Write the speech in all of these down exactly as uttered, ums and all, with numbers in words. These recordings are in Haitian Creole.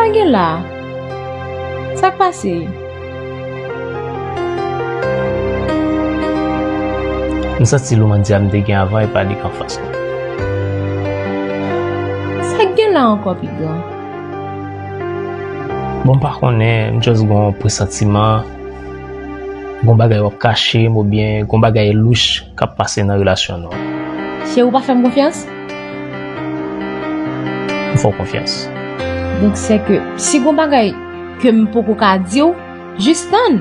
Sa gen la? Sa k pase? M santi Loumandya m te gen avan e pa li k anfas mwen. Sa k gen la ankò, pi gran? Bon, m pa konnen, m just gen yon presantiman, gen yon bagay w ap kache m oubyen gen yon bagay louch k ap pase nan relasyon nou an. Cheri, ou pa fè m konfyans? M fè w konfyans. Donk, se ke si gen yon bagay ke m poko ka di w, jis tann.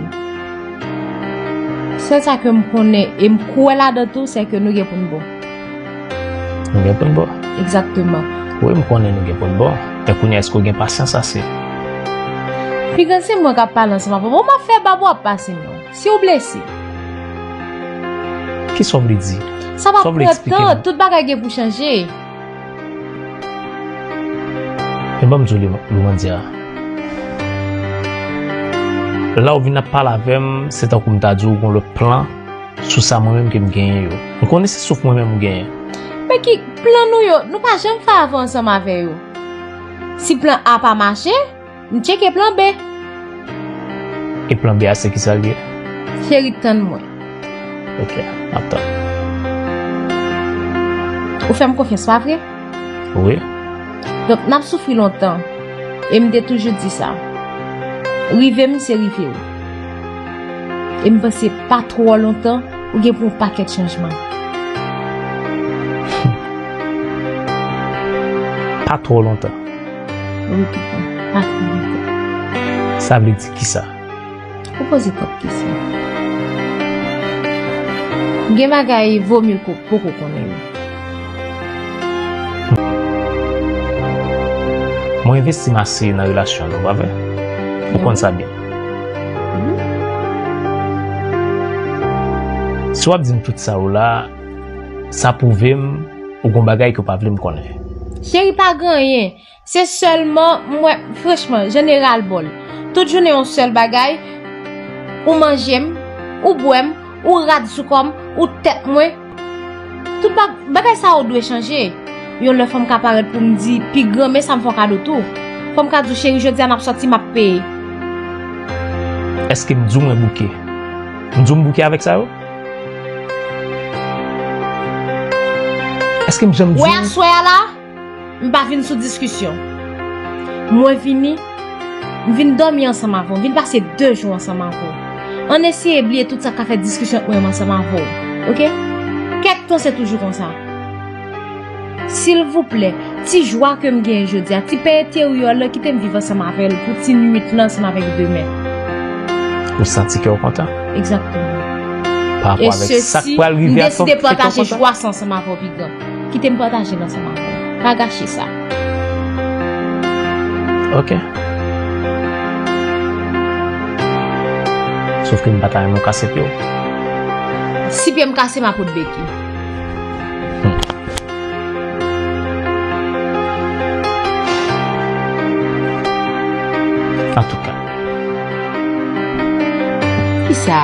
Sèl sa ke m konnen e m kwè ladan tou, se ke nou gen pou n bon. Nou gen pou n bon. Egzakteman. Wi, m konnen nou gen pou n bon. Men kounye a, èske w gen pasyans ase? Pigan, se mwen k ap pale ansanm avè w. Bon, m ap fè bab, w ap pase m non. Si w blese. Kisa w vle di? Sa pa pran tan, tout bagay gen pou chanje. Men ban m di w, Loumandya, la w vin ap pale avè m, se tankou m ta di w gen lòt plan sou sa mwen menm ke m genyen yo. M konnen se souf mwen menm ou genyen. Men ki plan nou yo, nou pa janm fè avan ansanm avè yo. Si plan A pa mache, m tcheke plan B. E plan B a se kisa l ye? Cheri, tann mwen. Ok, m ap tann. Ou fè m konfyans, pa vre? Wi. Donk, n ap soufri lontan. E m te toujou di sa. Rive m, se rive w. E m panse pa twò lontan, ou gen pou yon pakèt chanjman. Pa twò lontan. Wi, pipi. Pa twò lontan. Sa vle di kisa? Ou poze twòp kesyon. Gen bagay, vomye ke w poko konnen yo. Mwen envesti m ase nan relasyon nou, pa vre? Ou konn sa byen. Si w ap di m tout sa yo la, sa pwouve m ou gon bagay ke w pa vle m konnen. Cheri, pa gen anyen. Se sèlman, mwen, franchman, jan e ralbòl. Tout jounen yon sèl bagay, ou manje m, ou bwè m, ou rad sou kò m, ou tèt mwen. Tout bag-, bagay sa yo dwe chanje. Yon lè fò m ka parèt pou m di pi gran, men sa m fè w kado tou. Fò m ka di w, cheri, jodi a n ap sòti, m ap peye. Èske m di w mwen bouke? M di w m bouke avèk sa yo? Èske m janm di w? Wè aswè a la? M pa vin sou diskisyon. Mwen vini, m vin dòmi ansanm avè w, m vin pase de jou ansanm avè w. Ann eseye bliye tout sa k ka fè diskisyon ant mwen menm ansanm avè w, oke? Kèk tan se toujou konsa. Silvouplè, ti jwa ke m genyen jodi a, ti pen enteryè la, kite m viv ansanm avè l pou ti nwit lan ansanm avèk demen. Ou santi kè w kontan? Egzakteman. Pa rapò avèk sa k pral rive a, kè w kontan? E sesi, m deside pataje jwa sa ansanm avè w, pi gran. Kite m pataje l ansanm avè w. Pa gache sa. Ok. Sof ke m pa ta renmen w kase pye w. Si pye m kase, m a pot beki. Hmm. Antouka. Kisa?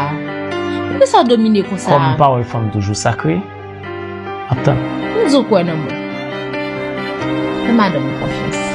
Poukisa w domine konsa? Kòm pawòl fanm toujou sakre, ap tann. M di w kwè nan mwen. Fè madanm ou konfyans.